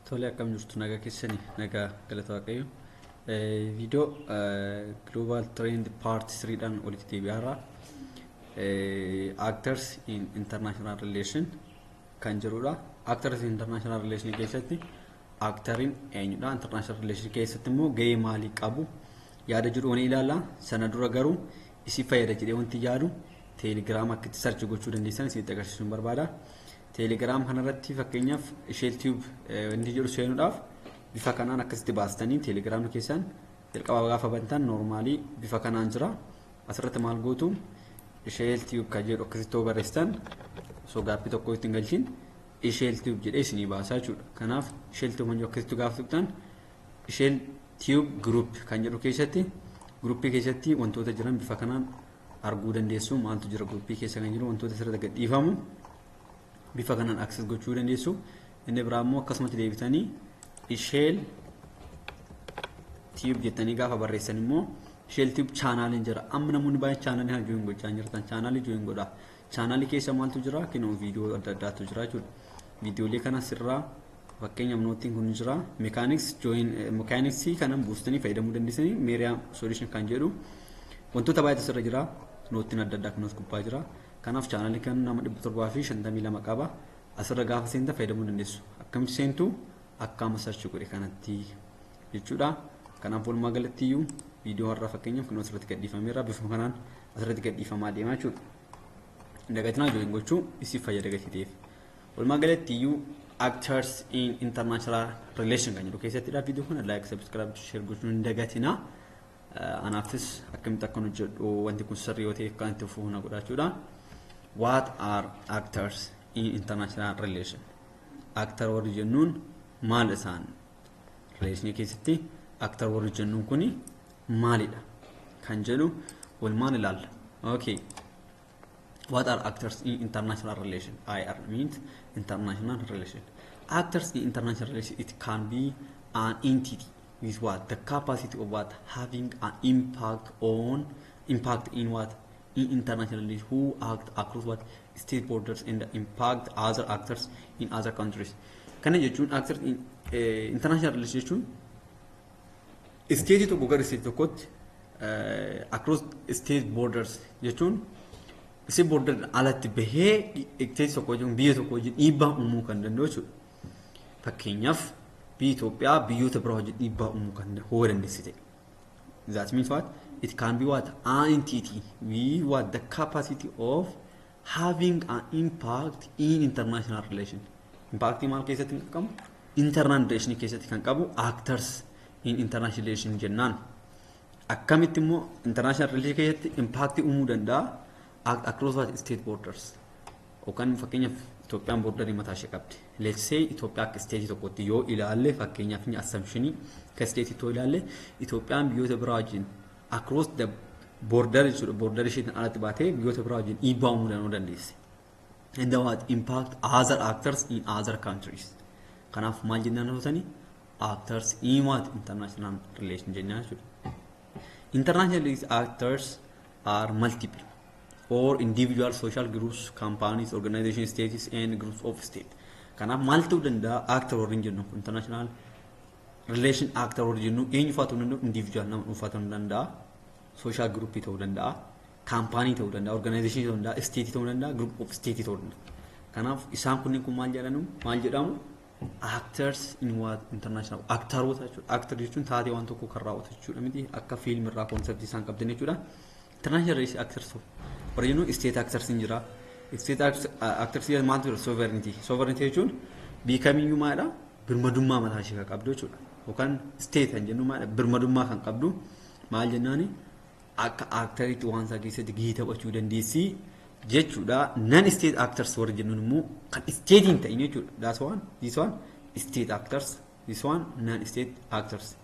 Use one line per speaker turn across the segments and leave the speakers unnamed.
Tole, akkam jirtu? Nagaa keessanii? Nagaa, galata Waaqayyo. Viidiyoo Global Trend Part 3dhaan walitti deebi'aarra. Actors in International Relation kan jedhudha. Actors in International Relation keessatti actoriin eenyudha? International Relation keessatti immoo gahee maalii qabu? Yaada jedhu wani ilaalla. Sana dura garuu isin fayyada jedhee wanti yaadu Telegram akka itti search gochuu dandeessan isinitti agarsiisuun barbaada. Telegram kanarratti fakkeenyaaf Isheel Tube wanti jedhu seenuudhaaf bifa kanaan akkasitti baastanii Telegramni keessan jalqaba gaafa bantan normally bifa kanaan jira. Asirratti maal gootu? Isheel Tube kan jedhu akkasitti yoo barreessitan, osoo gaaffii tokko ittiin galchin, Isheel Tube jedhee isinii baasaa jechuudha. Kanaaf Isheel Tube kan jedhu akkasitti gaafa tuqxan, Isheel Tube Group kan jedhu keessatti, groupii keessatti wantoota jiran bifa kanaan arguu dandeessu. Maaltu jira groupii keessa kan jiru, wantoota asirratti gadhiifamu bifa kanaan access gochuu dandeessu. Inni biraa immoo akkasumatti deebitanii Isheel Tube jettanii gaafa barreessan immoo Isheel Tube channeliin jira. Amma namoonni baay'een channelii kana join gochaa jirtan, channelii join godha. Channelii keessa maaltu jira? Kinoo viidiyoo adda addaatu jira jechuudha. Viidiyoolee kana sirraa fakkeenyaaf noteiin kun jira. Mechanics join, mechanicsii kana buustanii fayyadamuu dandeessanii. Meeriyaa solution kan jedhu wantoota baay'eetu sirra jira. Noteiin adda addaa kunis gubbaa jira. Kanaaf channelii kan nama 752 qaba. Asirra gaafa seentan fayyadamuu dandeessu. Akkamitti seentu? Akka amma search godhe kanatti jechuudha. Kanaaf walumaa galatti iyyuu viidiyoo har'aa fakkeenyaaf kun asirratti gadhiifameera. Bifa kanaan asirratti gadhiifamaa deema jechuudha. Dagatinaa join gochuu isii fayyada gatii ta'eef. Walumaa galatti iyyuu actors in international relation kan jedhu keessattidha. Viidiyoo kana like, subscribe, share gochuun hin dagatinaa. Anaafis akkamitti akkan hojjedhu, wanti kun sirrii yoo ta'e kan itti fufu na godha jechuudha. What are actors in international relation? Actor warri jennuun maal isaan? Relationii keessatti actor warri jennuun kuni maalidha kan jedhu walumaan ilaalla. Okay. What are actors in international relation? IR means international relation. Actors in international relation, it can be an entity with what? The capacity of what? Having an impact on, impact in what? In international relations, who act across what? State borders and impact other actors in other countries. Kana jechuun actors in international relations jechuun state tokko gara state tokkotti, across state borders jechuun state border alatti bahee state tokko wajjin, biyya tokko wajjin dhiibbaa uumuu kan danda'u jechuudha. Fakkeenyaaf biyyi Itoophiyaa biyyoota biraa wajjin dhiibbaa uumuu kan hoo dandeessi ta'e. That means what? It can be what? An entity with what? The capacity of having an impact in international relation. Impact maal keessatti kan qabu? Internal relation keessatti kan qabu actors in international relation jennaan. Akkamitti immoo international relation keessatti impact uumuu danda'a? Act across what? State borders. Yookaan fakkeenyaaf Itoophiyaan borderii mataa ishee qabdi. Let's say Itoophiyaa akka state tokkotti yoo ilaalle, fakkeenyaaf inni assumptionii akka state yoo ilaalle, Itoophiyaan biyyoota biraa wajjin across the border jechuudha. Borderii isheetiin alatti baatee biyyoota biraa wajjin dhiibbaa uumuu danda'uu dandeessi. And the what? Impact other actors in other countries. Kanaaf maal jennaan hootanii? Actors in what? International relation jennaan jechuudha. International actors are multiple or individual social groups, companies, organizations, states and groups of state. Kanaaf maal ta'uu danda'a actor warreen jennu? International relation actor warri jennu eenyu fa'aa ta'uu danda'u? Individual nama dhuunfaa ta'uu danda'a, social group ta'uu danda'a, company ta'uu danda'a, organization ta'uu danda'a, state ta'uu danda'a, group of state ta'uu danda'a. Kanaaf isaan kunniin kun maal jedhamu? Maal jedhamu? Actors in what? International actoroota jechuudha. Actor jechuun taatee waan tokko kan raawwatu jechuudha miti, akka film irraa conceptii isaan qabdan jechuudha. International relation actors warra jennu state actors hin jira. State actors maaltu jira? Sovereignty. Sovereignty jechuun biyyi kamiyyuu maalidha? Birmadummaa mataa ishee kan qabdu jechuudha. Yookaan state kan jennu maalidha? Birmadummaa kan qabdu maal jennaani? Akka actoriitti waan isaa keessatti gahee taphachuu dandeessi jechuudha. Non state actors warra jennuun immoo kan state hin ta'in jechuudha. That's one, this one state actors, this one non state actors.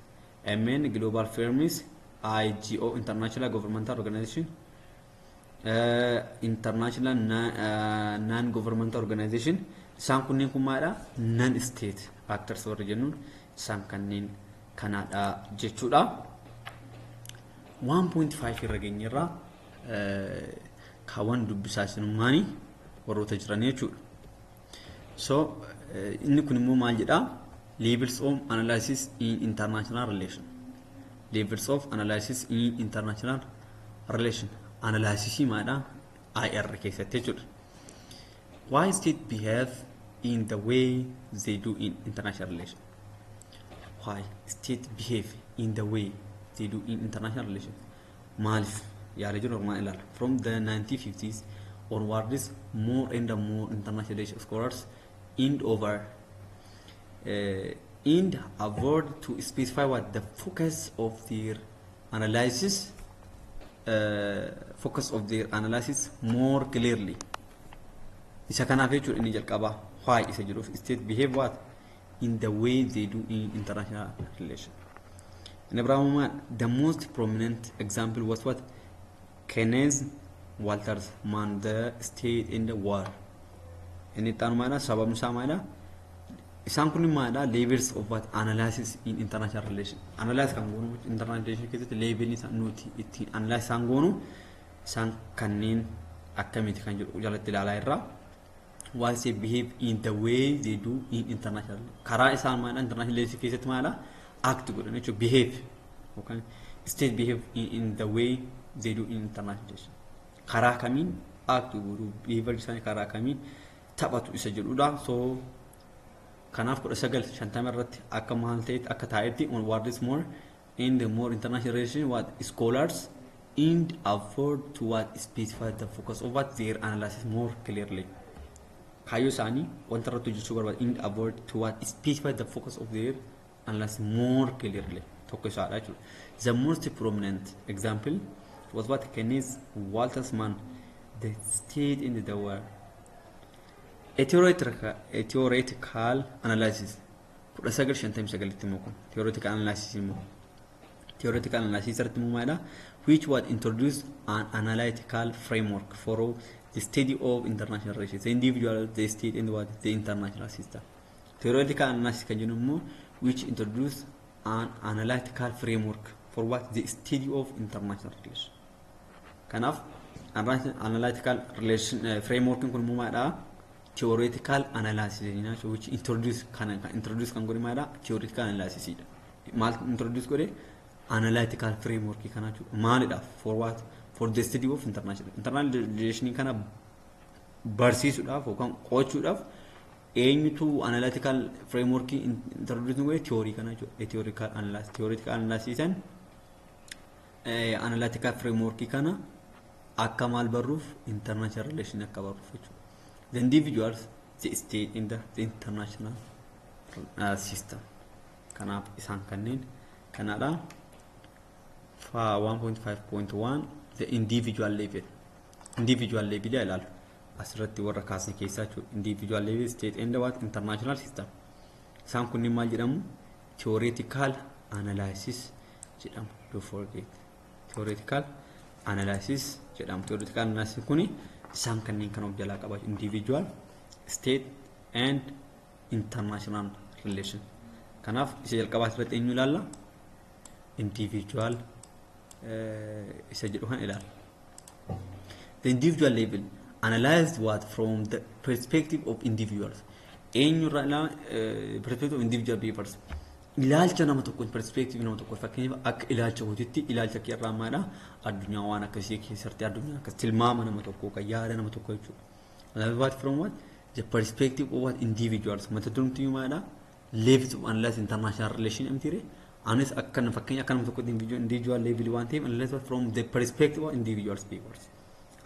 MN global firms, IGO international governmental organization, international non governmental organization, isaan kunneen kun maalidha? Non state actors warra jennuun isaan kanneen kanaadha jechuudha. 1.5 irra geenyerraa kaawwan dubbisaa isinummaanii warroota jiran jechuudha. So inni kun immoo maal jedhaa? Levels of analysis in international relation. Levels of analysis in international relation. Analysis maadha IR keessatti jechuudha. Why state behave in the way they do in international relation? Why state behave in the way they do in international relation? Maaliif yaada jiru armaan ilaala. From the 1950s onwards, more and more international relation scholars endeavored to specify what the focus of their analysis more clearly. Isa kanaaf jechuudha inni jalqabaa why isa jedhuuf, state behave what in the way they do in international relation. Inni biraa, the most prominent example was what Kenneth Waltz Man, The State in the War. Inni itti aanu maalidha? Sababni isaa maalidha? Isaan kun maalidha? Levels of what analysis in international relation. Analysis kan goonu international relation keessatti level isaan nuti ittiin analysis isaan goonu isaan kanneen akkamiiti kan jedhu jalatti ilaalaa irraa. Why they behave in the way they do in international, karaa isaan maalidha international relation keessatti maalidha act godhan jechuudha, behave yookaan state behave in the way they do in international relation, karaa kamiin act godhu, behavior isaanii karaa kamiin taphatu isa jedhudha. So kanaaf 1950 irratti akka maal ta'etti akka taa'etti onwards, more in the more international relation what scholars endeavored to what specify the focus of what their analysis more clearly. Kaayyoo isaanii wanta irratti hojjechuu barbaadu, endeavored to what specify the focus of their analysis more clearly, tokko isaadha jechuudha. The most prominent example was what Kenneth Waltz Man, The State in the War. A theoretical analysis 1959tti immoo kun theoretical analysis immoo, theoretical analysis irratti immoo maalidha, which was introduced an analytical framework for the study of international relations, the individual, the state and what the international system. Theoretical analysis kan jennu immoo which introduced an analytical framework for what the study of international relations. Kanaaf analytical relation framework kun immoo maalidha? Theoretical analysis jenna, which introduce kan introduce kan godhe maalidha? Theoretical analysis dha. Maal introduce godhe? Analytical framework kana jechuudha. Maalidha? For what? For the study of international relation kana barsiisuudhaaf yookaan qo'achuudhaaf eenyutu analytical framework introduce godhe? Theory kana jechuudha. Theoretical analysis san analytical framework kana akka maal barruuf? International relation akka barruuf jechuudha. The individuals, the state in the international system. Kanaaf isaan kanneen kanaadha. 1.5.1 The individual level. Individual level ilaalu asirratti warra kaasne keessaa jechuudha. Individual level, state and what international system. Isaan kunniin maal jedhamu? Theoretical analysis jedhamu. Don't forget, theoretical analysis jedhamu. Theoretical analysis kuni isaan kanneen kan of jalaa qaba, individual, state and international relation. Kanaaf isa jalqabaa asirratti eenyu ilaalla? Individual isa jedhu kan ilaalla. The individual level analyzed what from the perspective of individuals. Eenyurraa ilaala? Perspective of individual behaviors, ilaalcha nama tokko, perspective nama tokko. Fakkeenyaaf akka ilaalcha kootitti, ilaalcha kee irraa maadha addunyaa waan akkasii keessatti, addunyaa akkas tilmaama nama tokko kan yaada nama tokko jechuudha. What from what the perspective of what individuals. Mata durumti maadha? Levels of analyze international relation amtire. Anis akka fakkeenya akka nama tokkotti individual level waan ta'eef, analyze what from the perspective of individuals behaviors.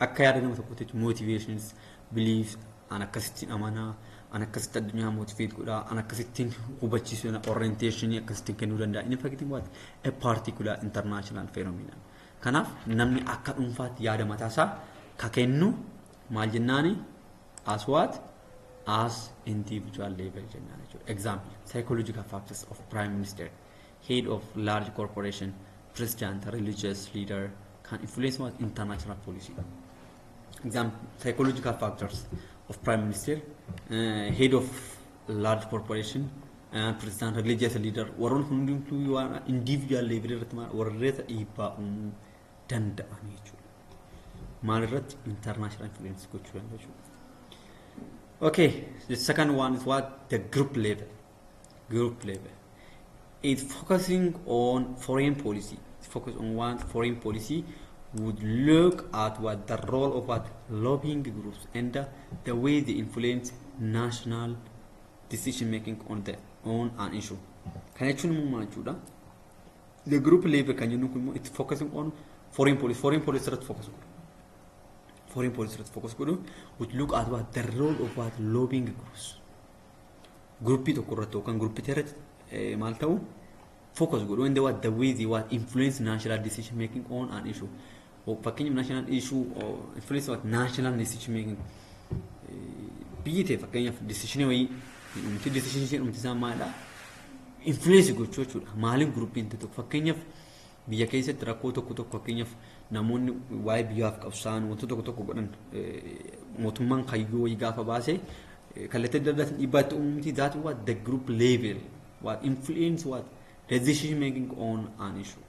Akka yaada nama tokkotti motivations, beliefs, an akkasittiin amanaa, an akkasitti addunyaa motivate godhaa, an akkasittiin hubachiisuu, orientation akkasittiin kennuu danda'a. Inni fakkiitiin what a particular international phenomenon. Kanaaf namni akka dhuunfaatti yaada mataasaa ka kennu maal jennaani? As what as individual level jennaan jechuudha. Example, psychological factors of prime minister, head of large corporation, president, religious leader can influence what international policy. Example, psychological factors of prime minister, head of large corporation, president, religious leader, warroon hundumtuu waan individual level irratti warreeta dhiibbaa uumuu danda'an jechuudha. Maal irratti? International influence gochuu danda'u jechuudha. Okay, the second one is what? The group level. Group level. It's focusing on foreign policy. It's focus on one foreign policy would look at what the role of what lobbying groups and the way they influence national decision making on an issue. Kana jechuun immoo maal jechuudha? The group level kan jennu kun immoo it's focusing on foreign policy. Foreign policy irratti focus godhu. Foreign policy irratti focus godhu would look at what the role of what lobbying groups. Gruppii tokko irratti yookaan gruppii irratti maal ta'u focus godhu and what the way they what influence national decision making on an issue. Fakkeenyaaf, national issue or influence what national decision making, biyyi ta'e fakkeenyaaf decision wayii dhumti, decision ishee dhumti isaa maalidha, influence gochuu jechuudha. Maaliif gruppiin tokko, fakkeenyaaf, biyya keessatti rakkoo tokko tokko, fakkeenyaaf namoonni waa'ee biyyaaf qabsaa'an wantoota tokko tokko godhan, mootummaan kayyoo wayii gaafa baase kallattii adda addaatiin dhiibbaa itti uumti. That what the group level what influence what decision making on an issue,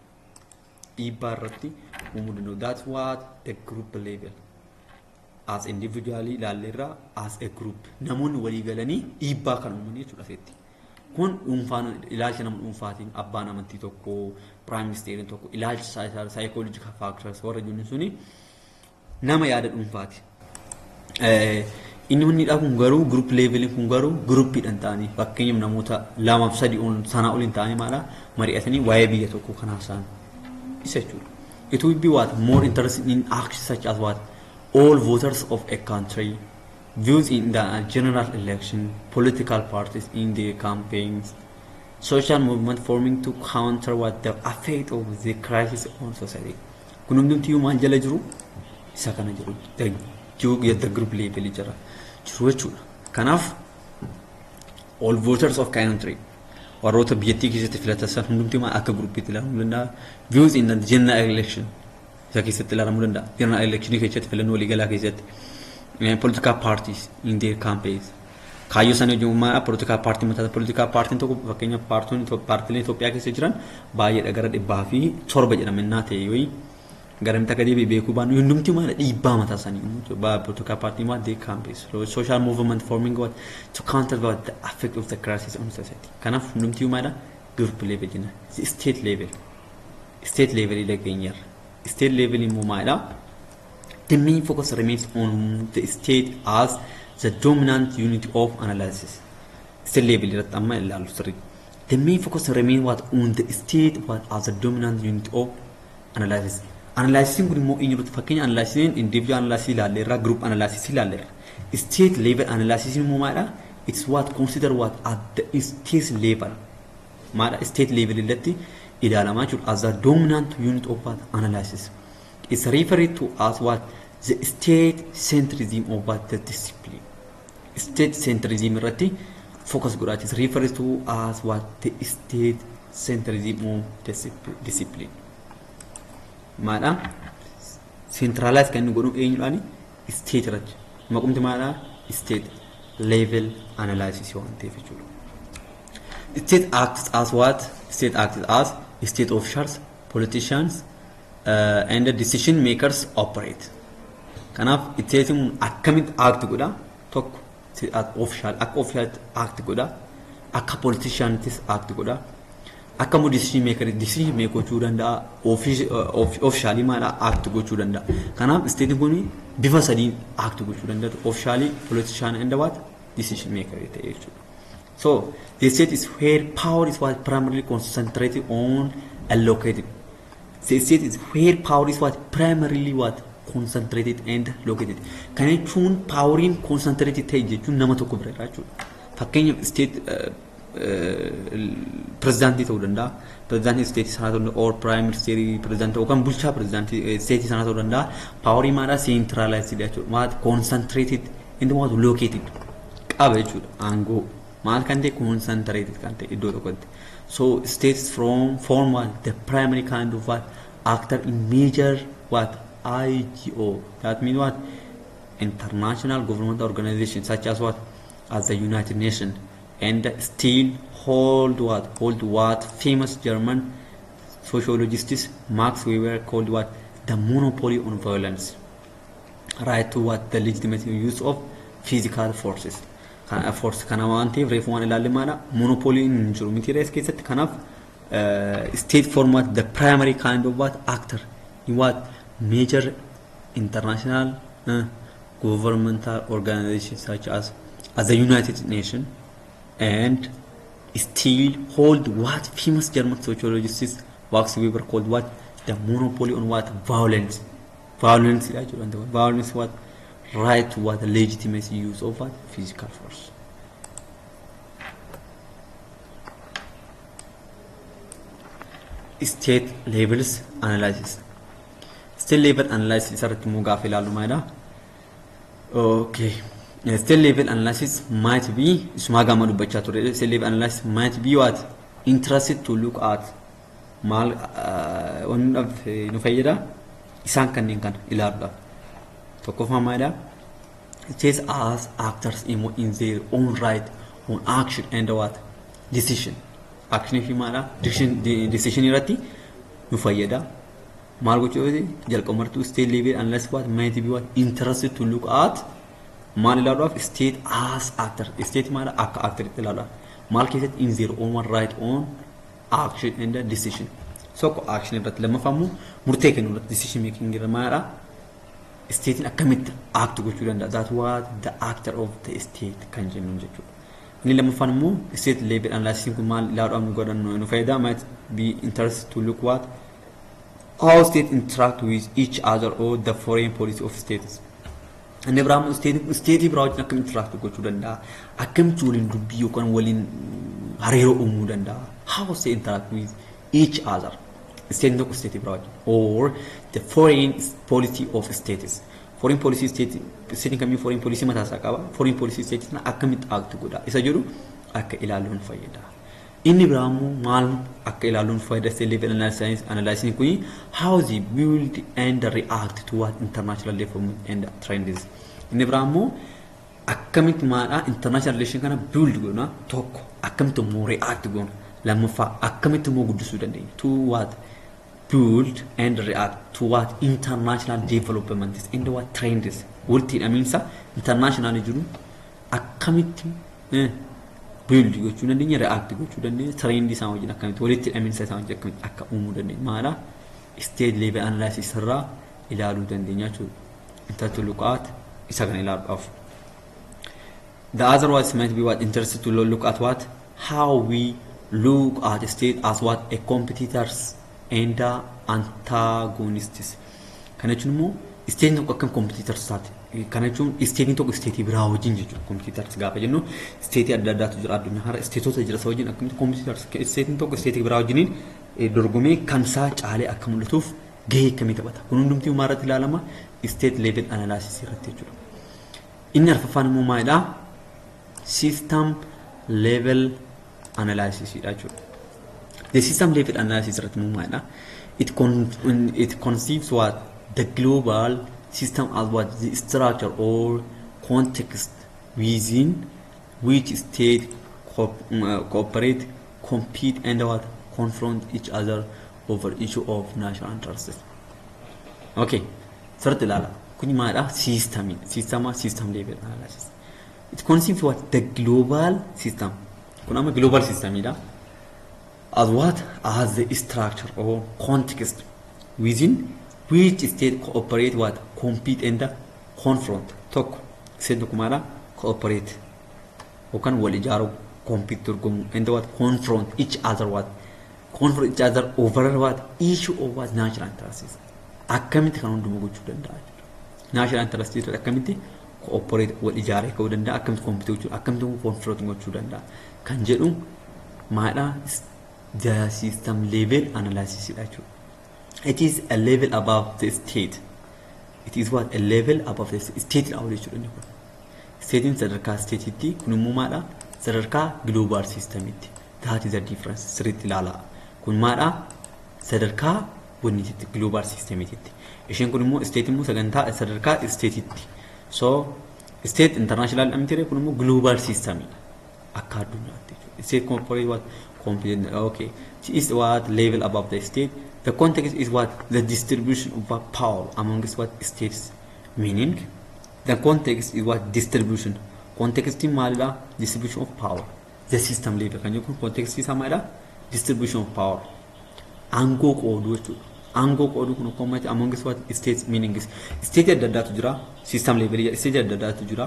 dhiibbaa irratti uumuu danda'u. That's what the group level. As individually ilaalleerra, as a group namoonni walii galanii dhiibbaa kan uuman jechuudha asitti. Kun dhuunfaan ilaalcha nama dhuunfaatiin, abbaan amantii tokko, prime ministeriin tokko, ilaalcha psychological factors warra jennu suni nama yaada dhuunfaati. Inni hundi kun garuu, group level kun garuu, groupiidhaan ta'anii, fakkeenyaaf namoota lamaaf sadii sanaa oliin ta'anii maala mari'atanii waa'ee biyya tokkoo kan haasa'an isa jechuudha. It will be what more interested in actions such as what all voters of a country views in the general election, political parties in their campaigns, social movement forming to counter what the effect of the crisis on society. Kun hundumtiyyuu maal jala jiru? Isa kana jiru. The group level jira jiru jechuudha. Kanaaf all voters of country, warroota biyyattii keessatti filatan hundumti maal akka groupiitti ilaalamuu danda'a. Views in the general election isa keessatti ilaalamuu danda'a. General election keessatti, filannoo waliigalaa keessatti. Political parties in their campaigns. Kaayyoo sana wajjin maal political party mataa, political partiin tokko, fakkeenyaaf paartileen Itoophiyaa keessa jiran baay'eedha, gara 107 jedhamennaa ta'e yoo gara akka deebi'e beekuu baannu, hundumti maal dhiibbaa mataa isaanii political party what they campaigns, social movement forming what to counter what the effect of the crisis on society. Kanaaf hundumti maal group level jenna. State level, state level dhageenyarra. State level immoo maalidha? The main focus remains on the state as the dominant unit of analysis. State level irratti amma ilaallu sirrii. The main focus remains what on the state what as the dominant unit of analysis. Analysis kun immoo eenyutu? Fakkeenya analysis, individual analysis ilaalleerra, group analysis ilaalleerra. State level analysis immoo maalidha? It's what consider what at the state level. Maalidha? State level irratti ilaalamaa jiru as the dominant unit of what analysis. It's referred to as what the state centrism of what the discipline. State centrism irratti focus godhaa. It's referred to as what the state centrism of discipline. Maadha? Centralize kan inni godhu eenyudhaani? State irratti. Maqumti maadha? State level analysis waan ta'eef jechuudha. State acts as what? State acts as state officials, politicians, and the decision makers operate. Kanaaf state kun akkamitti act godha? Tokko, official, akka official act godha. Akka politiciantis act godha. Akka immoo decision maker decision make gochuu danda'a. Officially maal act gochuu danda'a. Kanaaf state kun bifa sadiin act gochuu danda'a. Officially, politician and what? Decision maker ta'e jechuudha. So the state is where power is what primarily concentrated on allocated. The state is where power is what primarily what concentrated and located. Kana jechuun poweriin concentrated ta'e jechuun nama tokko bira jira jechuudha. Fakkeenyaaf, state pirezidaantii ta'uu danda'a. Pirezidaantii state sanaa ta'uu danda'a or prime minister pirezidaantii yookaan bulchaa pirezidaantii state sanaa ta'uu danda'a. Powerii maalaa centralized jechuudha. Maal concentrated and what located qaba jechuudha. Aangoo maal kan ta'e, concentrated kan ta'e iddoo tokkotti. So states from form what the primary kind of what actor in major what IGO, that means what international government organization such as what as the United Nations, and still hold what famous German sociologist Max Weber called what the monopoly on violence, right to what the legitimate use of physical forces. Force kana waan ta'eef reefu waan ilaalle maadha monopoly hin jiru miti rees keessatti. Kanaaf state format the primary kind of what actor in what major international governmental organizations such as the United Nations, and still hold what famous German sociologist Max Weber called what the monopoly on what violence. Violence, violence, what right to what legitimacy use of what physical force. State levels analysis. State level analysis irratti immoo gaafa ilaallu maalidha? Okay. State level analysis might be isumaa gama dubbachaa ture. State level analysis might be what interested to look at maal wanni nu fayyada isaan kanneen kana ilaaluudhaaf. Tokkoffaa maalidha? States as actors in their own right on action and what decision. Action fi maalidha? Decision irratti nu fayyada. Maal gochuu jalqabartuu state level analysis what might be what interested to look at maal ilaaluudhaaf state as actor, state maal akka actoritti ilaaluudhaaf maal keessatti in their own right on action and decision. Tokko action irratti, lammaffaa immoo murtee kennuu irratti, decision making irra maalidha? Statein akkamitti act gochuu danda'a? That what the actor of the state kan jennu jechuudha. Inni lammaffaan immoo state level analysis kun maal ilaaluudhaaf nu godhan nu fayyada? Might be interest to look what how state interact with each other or the foreign policy of states. Inni biraa immoo state biraa wajjin akkamitti interact gochuu danda'a? Akkamitti waliin dubbii yookaan waliin hariiroo uumuu danda'a? How state interact with each other. State tokko state biraa wajjin or the foreign policy of states. Foreign policy state, state kamii foreign policy mataa isaa qaba. Foreign policy state sana akkamitti act godha? Isa jedhu akka ilaaluun fayyada. Inni biraa immoo maal akka ilaaluun fayyada state level analysis kuni? How they build and react to what international development and trends. Inni biraa immoo akkamitti maadha international relation kana build goona tokko, akkamitti immoo react goona lammaffaa, akkamitti immoo guddisuu dandeenya to what build and react to what international development and what trends, walitti hidhamiinsa international jiru akkamitti build gochuu dandeenya, react gochuu dandeenya, trend isaa wajjin akkamitti walitti hidhamiinsa isaa wajjin akkamitti akka uumuu dandeenya maala state level analysis irraa ilaaluu dandeenya jechuudha. Intatti look at isa kana ilaaluudhaaf. The other ones might be what interested to look at what how we look at state as what a competitors and antagonists. Kana jechuun immoo state tokko akkam competitors taate. Kana jechuun state tokko state biraa wajjin jechuudha. Competitors gaafa jennu state adda addaatu jira addunyaa har'a, stateota jira isa wajjin akkamitti competitors, state tokko state biraa wajjiniin dorgomee kan isaa caalee akka mul'atuuf gahee akkamii taphata. Kun hundumtii maal irratti ilaalama? State level analysis irratti jechuudha. Inni arfaffaan immoo maalidhaa? System level analysis dha jechuudha. The system level analysis irratti immoo maalidha? It conceives what the global system as what the structure or context within which state cooperate, compete and what confront each other over issue of national interests. Okay, sirriitti ilaala. Kun maalidha? System. System, system level analysis. It conceives what the global system. Kun amma global systemidha. As what as the structure or context within which state cooperate, what compete and confront. Tokko state tokko maalidha? Cooperate yookaan wal ijaaruu, compete dorgomuu, and what confront each other, what confront each other over what issue of what national interests. Akkamitti kan hundumaa gochuu danda'a jechuudha. National interests jechuudha akkamitti cooperate wal ijaaree ka'uu danda'a, akkamitti compete gochuu, akkamitti confront gochuu danda'a kan jedhu maalidha? The system level analysis dha jechuudha. It is a level above the state. It is what a level above the state dha jechuudha inni kun. Statein sadarkaa state'itti, kun immoo maalidha? Sadarkaa global system'itti. That is the difference. Sirriitti ilaalaa. Kun maalidha? Sadarkaa wanniititti, global system'itti. Isheen kun immoo state immoo sagantaa sadarkaa state'itti. So state international dhamtire, kun immoo global system'idha. Akka addunyaatti jechuudha. State cooperate, what compete, okay. It is what level above the state. The context is what the distribution of what power amongst what states, meaning the context is what distribution Contextiin maalidha? Distribution of power. The system level kan jedhu kun contextii isaa maalidha? Distribution of power. Aangoo qooduu jechuudha. Aangoo qooduu kun akkuma among what states meanings. State adda addaatu jira. System level state adda addaatu jira.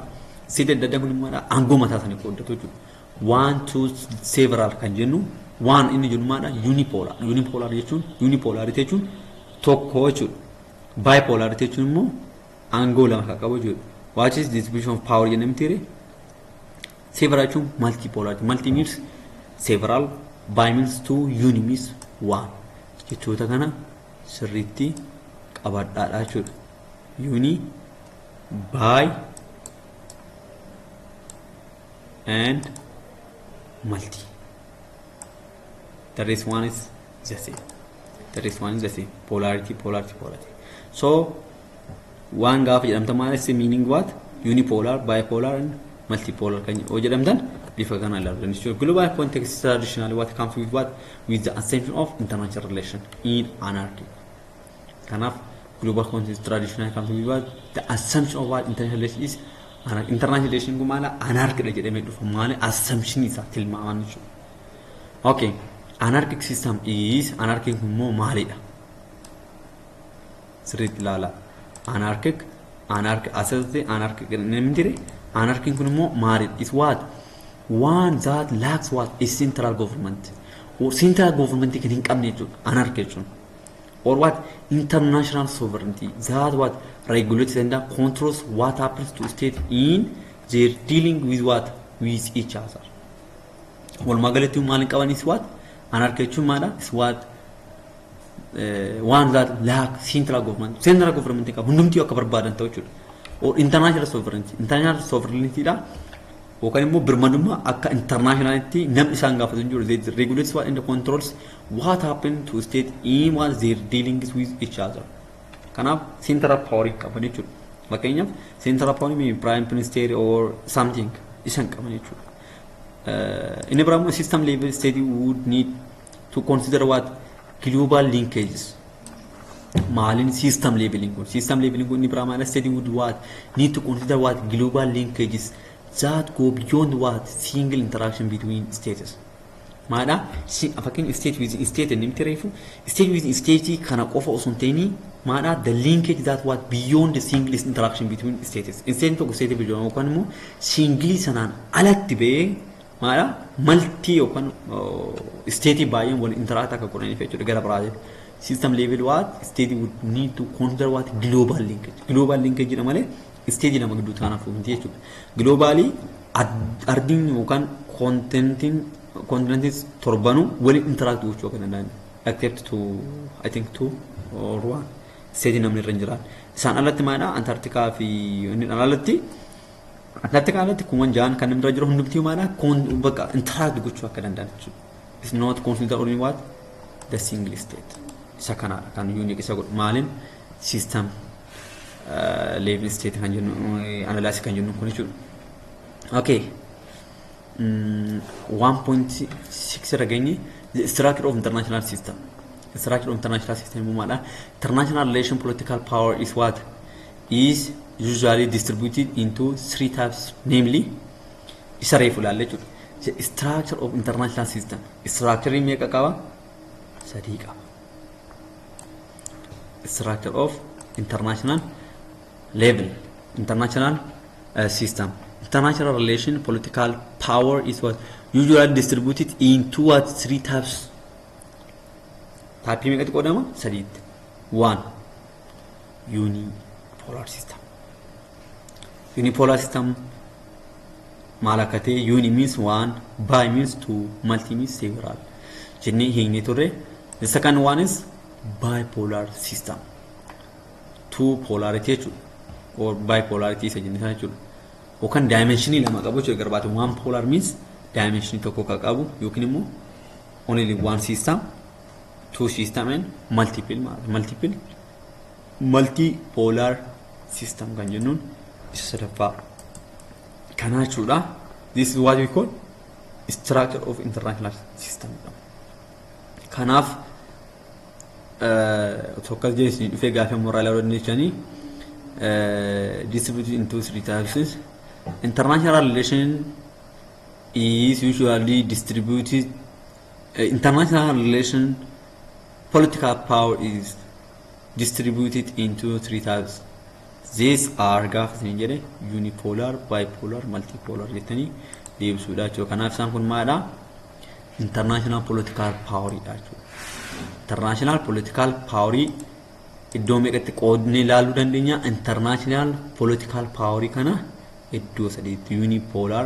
State adda addaa kun immoo aangoo mataa isaanii qooddatu jechuudha. One, two, several kan jennu waan inni jennu maalidha? Unipolar. Unipolar jechuun, unipolarity jechuun tokko jechuudha. Bipolarity jechuun immoo aangoo lama kan qabu jechuudha. What is distribution of power jennee mitiire? Several jechuun multipolarity. Multi means several, bi means two, uni means one. Jechoota kana sirriitti qabadhaadha jechuudha. Uni, bi and multi. The rest one is the same. The rest one is the same. Polarity, polarity, polarity. So waan gaafa jedhamtan maal is meaning what? Unipolar, bipolar and multipolar kan yoo jedhamtan bifa kana ilaaluu dandeessu. Global context traditionally what comes with what? With the assumption of international relation in anarchy. Kanaaf global context traditionally comes with what? The assumption of what international relation is anarchy. International relation kun maala anarchy dha jedhamee dhufa, maali assumption isaa tilmaaman jechuudha. Okay. Anarchic system is, anarchic kun immoo maalidha? Sirriitti ilaala. Anarchic, anarchic asirratti anarchic namni jire, anarchiin kun immoo maalidha? Is what? One that lacks what? A central government. Or central government kan hin qabne jechuudha. Anarchy jechuun. Or what? International sovereignty that what? Regulates and controls what happens to state in their dealing with what? With each other. Walumaa galatti maal hin qaban is what? Anarchy jechuun maadha? Is what? One that lack central government. Central government qabu, hundumtii akka barbaadan ta'u jechuudha. Or international sovereignty. International sovereignty dha. Yookaan immoo birmadummaa akka internationalitti namni isaan gaafatu hin jiru. They regulates what and controls what happen to state in what their dealings with each other. Kanaaf central power qaban jechuudha. Fakkeenyaaf central power mean prime minister or something isaan qaban jechuudha. Inni biraa immoo system level state would need to consider what? Global linkages. Maalin system leveling kun? System leveling kun inni biraa maal? State would what? Need to consider what? Global linkages that go beyond what? Single interaction between states. Maadha? Fakkeenya state within state inni miti reefu, state within state kana qofa osoo hin ta'in maadha? The linkage that what? Beyond the single interaction between states. State tokko state biyyoon yookaan immoo single sanaan alatti ba'ee maadha? Multi yookaan state baay'een wal interact akka godhaniif jechuudha gara biraatiin. System level what? State would need to consider what? Global linkage. Global linkage jedha malee state lama gidduu taanaaf miti jechuudha. Globally ardiin yookaan continentiin torbanuu waliin interact gochuu akka danda'an, except to, I think, two or one state namni irra hin jiraan. Isaan alatti maadha? Antarktikaa fi inni alatti, Antarktikaa alatti kuman ja'an kan namni irra jiru hundumtii maadha? Bakka interact gochuu akka danda'an jechuudha. It's not consider only what? The single state. Isa kanaadha kan unique isa godhu maaliin system level state kan jennu analysis kan jennu kun jechuudha. Okay. 1.6 irra geenye, the structure of international system. Structure of international system immoo maadha? International relation political power is what? Is usually distributed into three types, namely isa reefu ilaalle jechuudha. The structure of international system. Structure meeqa qaba? Sadii qaba. Structure of international level, international system. International relation political power is what? Usually distributed into what? Three types. Type meeqatti qoodama? Sadiitti. One, unipolar system. Unipolar system maal akka ta'e, uni means one, bi means two, multi means several jennee hiiknee turre. The second one is bipolar system. Two polarity jechuudha. Or bipolarity isa jennee sana jechuudha. Yookaan dimensionii lama qabu jechuudha garbaate. One polar means dimensionii tokko kan qabu yookiin immoo only one system, two system and multiple, multiple, multipolar system kan jennuun isa sadaffaa kanaa jechuudha. This is what we call structure of international system. Kanaaf tokko jechuun dhufee gaafii moral dandeechanii distributed into three types. International relation is usually distributed, international relation political power is distributed into three types. These are gaafa isin jedhe unipolar, bipolar, multipolar jettanii deebisuudha jechuudha. Kanaaf isaan kun maalidha? International political power dha jechuudha. International political power iddoo meeqatti qoodnee ilaaluu dandeenya? International political power kana iddoo sadiitti: unipolar,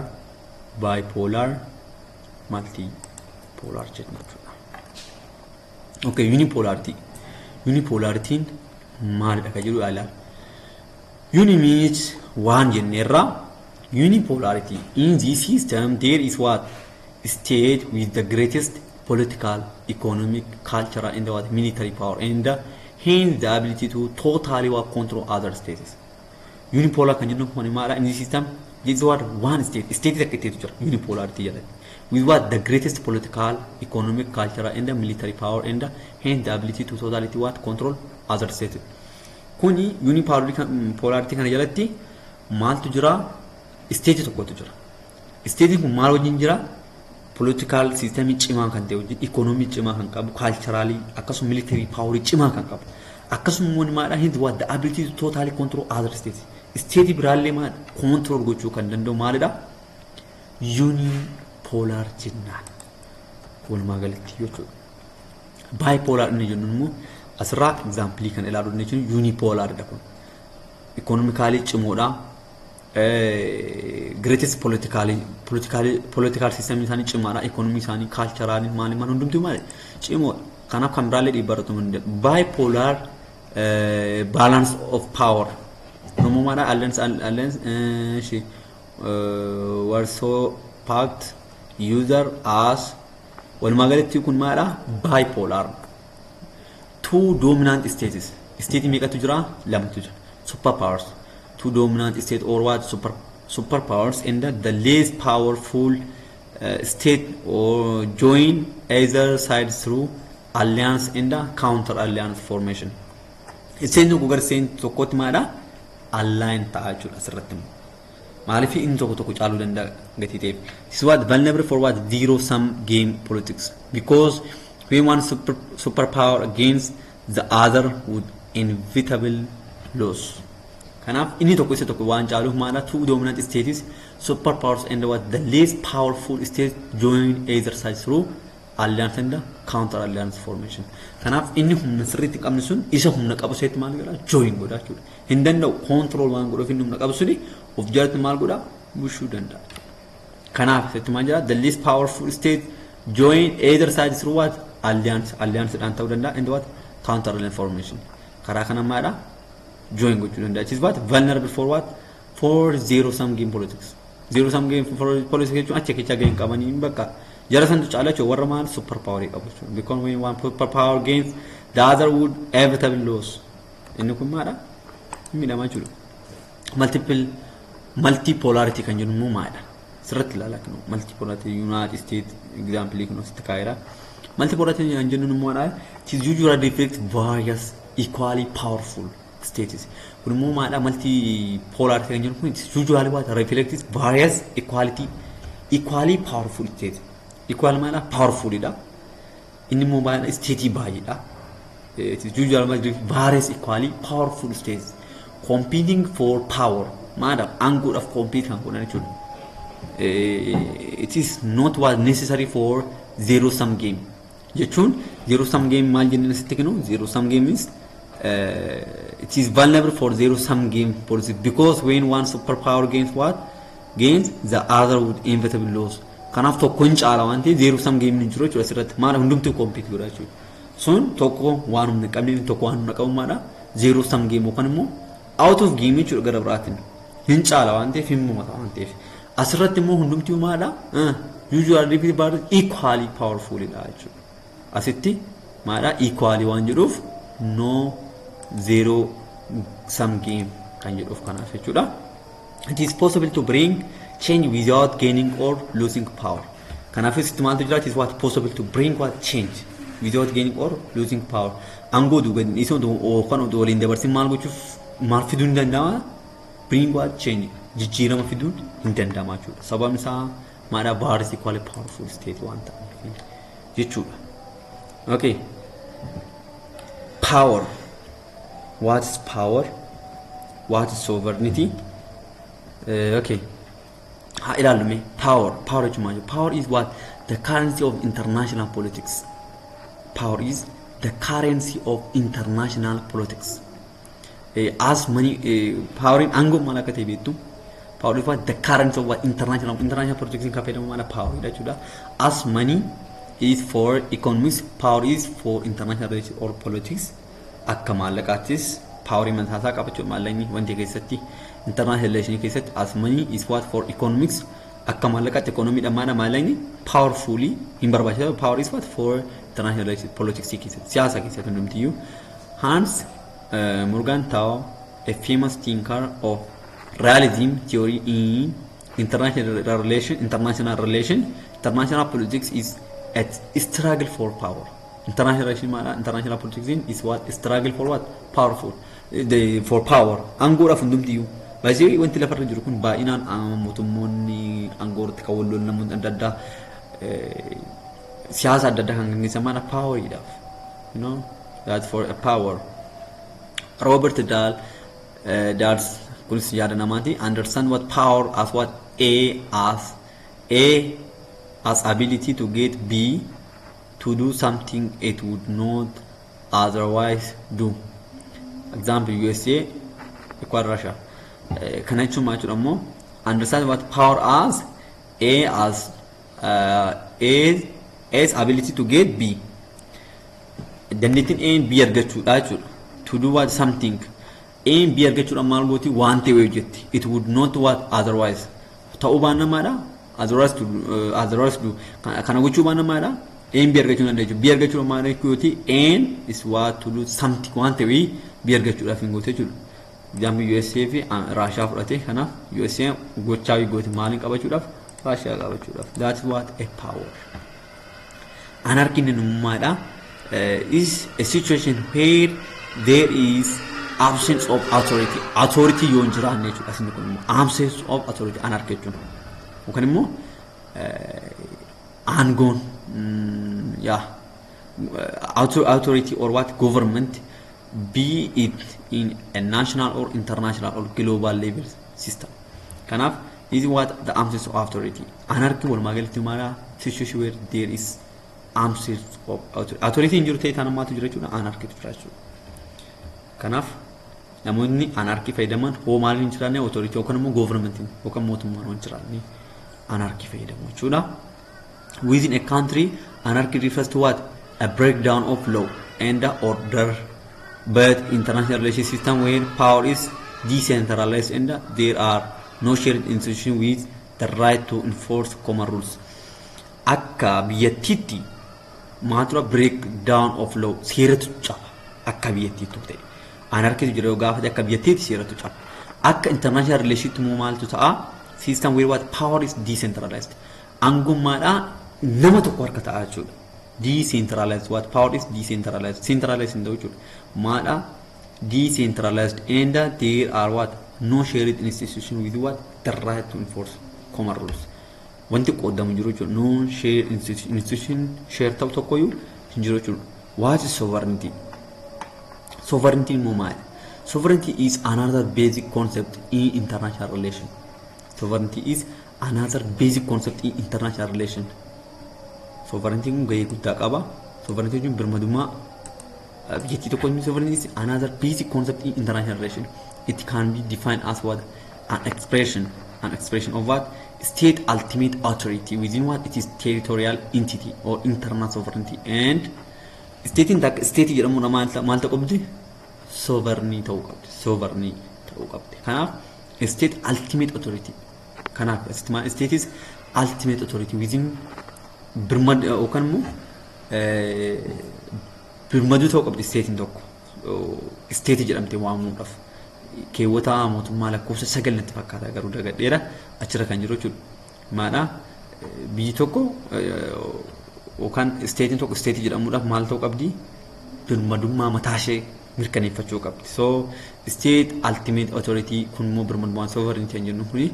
bipolar, multipolar jenna jechuudha. Okay, unipolarity. Unipolaritiin maalidha ka jedhu ilaala. Uni means one jenneerra. Unipolarity. In this system there is what? State with the greatest political, economic, cultural and what? Military power and hence the ability to totally what? Control other states. Unipolar kan jennu kun maalidha? In this system this is what? One state. State takka itteetu jira unipolarity jalatti. With what? The greatest political, economic, cultural and the military power and hence the ability to totally what? Control other states. Kuni unipolarity kana jalatti maaltu jira? State tokkotu jira. State kun maal wajjin jira? Political system cimaa kan ta'e wajjin, economy cimaa kan qabu, culturally akkasuma military power cimaa kan qabu. Akkasuma immoo maalidha? Hence what? The ability to totally control other states. State biraallee maal control gochuu kan danda'u maalidha? Unipolar jennaan. Walumaa galatti jechuudha. Bipolar inni jennu immoo asirraa example kan ilaaluu dandeenya, unipolaridha kun. Economically cimoodha. Greatest political system isaanii cimaadha. Economy isaanii, cultural, maali maal hundumtuu maali cimoodha. Kanaaf kan biraallee dhiibbaa irratti uumuu danda'u. Bipolar balance of power. Uumamadha. Alliance shi Warsaw Pact user as walumaa galatti kun maalidha? Bipolar. Two dominant states. State meeqatu jira? Lamatu jira. Super powers. Two dominant state or what? Super powers and the less powerful state or join either side through alliance and the counter alliance formation. State tokko gara state tokkotti maalidha? Align ta'a jechuudha asirratti immoo. Maaliif inni tokko tokko caaluu danda'a gatii ta'eef. This is what? Vulnerable for what? Zero sum game politics. Because when one superpower against the other would inevitable lose. Kanaaf inni tokko isa tokko waan caaluuf maala two dominant states, super powers, and what? The least powerful state join either side through alliance and counter alliance formation. Kanaaf inni humna sirriitti qabne sun isa humna qabu seetti maal godha? Join godha jechuudha. Hin danda'u control waan godhuuf inni humna qabu suni of jalatti maal godha? Bushuu danda'a. Kanaaf seetti maal jedha? The least powerful state join either side through what? Alliance, alliance dhaan ta'uu danda'a and what? Counter alliance formation. Karaa kana maadha? Join gochuu danda'a. It is what? Vulnerable for what? For zero sum game politics. Zero sum game for politics jechuun achi keessa gaheen qabanii bakka jara santu caala jechuudha warra maal super power qabu jechuudha. Because when one super power gains, the other would inevitably lose. Inni kun maadha? Miidhamaa jechuudha. Multiple multipolarity kan jennu immoo maadha? Sirriitti ilaalaa kinu multipolarity United States example kun asitti kaa'eera. Multipolarity kan jennu immoo maadha? It is usually reflects various equally powerful states. Kun immoo maadha? Multipolarity kan jennu kun it is usually what? Reflects various equally powerful states. Equal maadha? Powerful dha. Inni immoo maadha? State baay'eedha. It is usually various equally powerful states competing for power. Maadha? Aangoodhaaf compete kan godhan jechuudha. It is not what? Necessary for zero sum game. Jechuun zero sum game maal jennee asitti kennu? Zero sum game is it is vulnerable for zero sum game policy because when one superpower gains what? Gains, the other would inevitably lose. Kanaaf tokko hin caala waan ta'eef zero sum game hin jiru jechuudha asirratti. Maal hundumtuu compete godha jechuudha. Sun tokko waan humna qabne tokko waan humna qabu maadha? Zero sum game yookaan immoo out of game jechuudha gara biraatiin. Hin caala waan ta'eef hin mo'ata waan ta'eef. Asirratti immoo hundumtuu maadha? Usually equally powerful dha jechuudha. Asitti maadha? Equally waan jedhuuf no zero sum game kan jedhuuf kanaaf jechuudha. It is possible to bring change without gaining or losing power. Kanaaf asitti maaltu jira? It is what? Possible to bring what? Change without gaining or losing power. Aangoo duuba dhiisuu yookaan waliin dabarsin maal gochuuf maal fiduu hin danda'ama? Bring what? Change. Jijjiirama fiduun hin danda'ama jechuudha. Sababni isaa maadhaa? Var is equally powerful state waan ta'eef jechuudha. Okay. Power. What is power? What is sovereignty? Okay. Haa ilaallu mee power. Power jechuun maal jechuudha? Power is what? The currency of international politics. Power is the currency of international politics. As money, poweriin aangoo maal akka ta'e beektu. Power is what? The currency of what? International politics kan fayyadamu maal power jechuudha. As money is for economics, power is for international relations or politics. Akka maallaqaattis powerii mataasaa qaba jechuudha. Maallaqni wanti keessatti international relation keessatti, as money is what? For economics, akka maallaqaatti economiidha maana maallaqni powerfully hin barbaachisa. Power is what? For international relations, politics keessatti, siyaasa keessatti hundumtiyyuu. Hans Morgenthau, a famous thinker of realism theory in international relation, international politics is a struggle for power. International relation maala? International politics is what? Struggle for what? Powerful, the for power. Aangoodhaaf hundumtiyyuu baay'ee wanti lafarra jiru kun baay'inaan mootummoonni aangoo irratti kan wal lolan, namoonni adda addaa siyaasa adda addaa kan gaggeessan maala? Poweriidhaaf, that for a power. Robert Dahl, Dahls kunis yaada namaati, understand what power as what? A as ability to get B to do something it would not otherwise do. Example, USA equal Russia. Kana jechuun maal jechuudha immoo? Understand what power as A as ability to get B, dandeettiin A B argachuudha jechuudha. To do what? Something. A B argachuudha maal gooti? Waan ta'e hojjetti. It would not what? Otherwise ta'uu baannaan maadha? Otherwise to otherwise do. Kana gochuu baannaan maadha? A B argachuu dandeechu. B argachuudha maal gooti? A is what? To do something, waan ta'e B argachuudhaaf hin goote jechuudha. Example, USA fi Raashaa fudhate. Kanaaf USA gochaa gooti maaliin qabachuudhaaf? Raashaa qabachuudhaaf. That's what a power. Anarchy nummaadha is a situation where there is absence of authority. Authority yoo hin jiraanne jechuudha. Asinni kun immoo absence of authority anarchy jechuun yookaan immoo aangoon yaa authority or what? Government, be it in a national or international or global level system. Kanaaf this is what? The absence of authority. Anarchy walumaa galatti maala? Situation where there is absence of authority. Authority hin jiru ta'e taan ammaatu jira jechuudha? Anarchy jira jechuudha. Kanaaf namoonni anarchy fayyadaman hoo maaliin hin jiraanne? Authority yookaan immoo governmentiin yookaan mootummaan hin jiraanne anarchy fayyadamu jechuudha. Within a country, anarchy refers to what? A breakdown of law and order, but international relation system where power is decentralized and there are no shared institution with the right to enforce common rules. Akka biyyattiitti maaltu? Breakdown of law, seeratu caba akka biyyattiitti ta'e. Anarchytu jira yoo gaafate, akka biyyattiitti seeratu caba. Akka international relationship immoo maaltu ta'a? System where what? Power is decentralized. Aangummaadhaa nama tokko harka ta'a jechuudha. Decentralized, what? Power is decentralized. Centralized hin ta'u jechuudha. Maadha? Decentralized and there are what? No shared institution with what? The right to enforce common rules. Wanti qoodamu jiru jechuudha. No shared institution, institution share ta'u tokkoyyuu hin jiru jechuudha. What is sovereignty? Sovereignty immoo maali? Sovereignty is another basic concept in international relation. Sovereignty is another basic concept in international relation. Sovereignty kun gahee guddaa qaba. Sovereignty jechuun birmadummaa biyyattii tokko. Sovereignty is another basic concept in international relation. It can be defined as what? An expression of what? State ultimate authority within what? It is territorial entity or internal sovereignty. And statein takka state jedhamuudha maal ta'uu qabdi? Sovereignty ta'uu qabdi. Sovereignty ta'uu qabdi. Kanaaf state ultimate authority. Kanaaf state is ultimate authority within birmad yookaan immoo birmaduu ta'uu qabdi statein tokko state jedhamtee waamuudhaaf. Keewwata mootummaa lakkoofsa 9 natti fakkaata, garuu dagadheera, achirra kan jiru jechuudha. Maadha? Biyyi tokko yookaan statein tokko state jedhamuudhaaf maal ta'uu qabdi? Birmadummaa mataa ishee mirkaneeffachuu qabdi. So state ultimate authority kun immoo birmadummaan sovereignty kan jennu kuni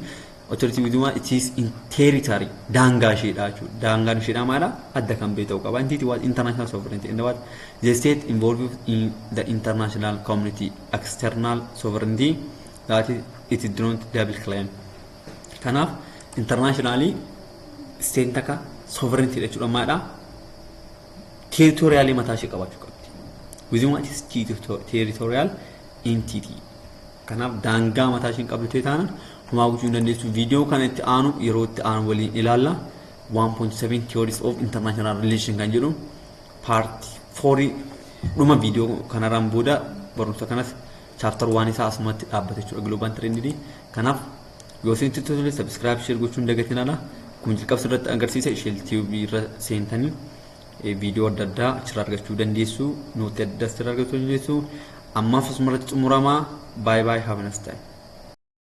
authority within it is in territory, daangaa isheedha jechuudha. Daangaan isheedha maala adda kan beeku ta'uu qaba. Entity what international sovereignty and what the state involved in the international community external sovereignty that is it is not double claim. Kanaaf internationally state takka sovereignty jechuudha maadha territorialii mataa ishee qabaachuu qabdi. Within what is territorial entity. Kanaaf daangaa mataa isheen qabdu ta'e taanaan homaa gochuu hin dandeessu. Viidiyoo kana itti aanu yeroo itti aanu waliin ilaalla. 1.7 Theories of International Relation kan jedhu part 4 dhuma viidiyoo kanarraan booda barumsa kanas chapter 1 isaa asumatti dhaabbate jechuudha, Global Trend. Kanaaf yoo isinitti tole, subscribe, share gochuun hin dagatinaa. Akkuma jalqaba irratti agarsiisa, ishee tiyuubii irra seentanii viidiyoo adda addaa achirraa argachuu dandeessu, nootii adda addaa achirraa argachuu dandeessu. Ammaaf asumarratti xumuramaa. Bye bye, have a nice time.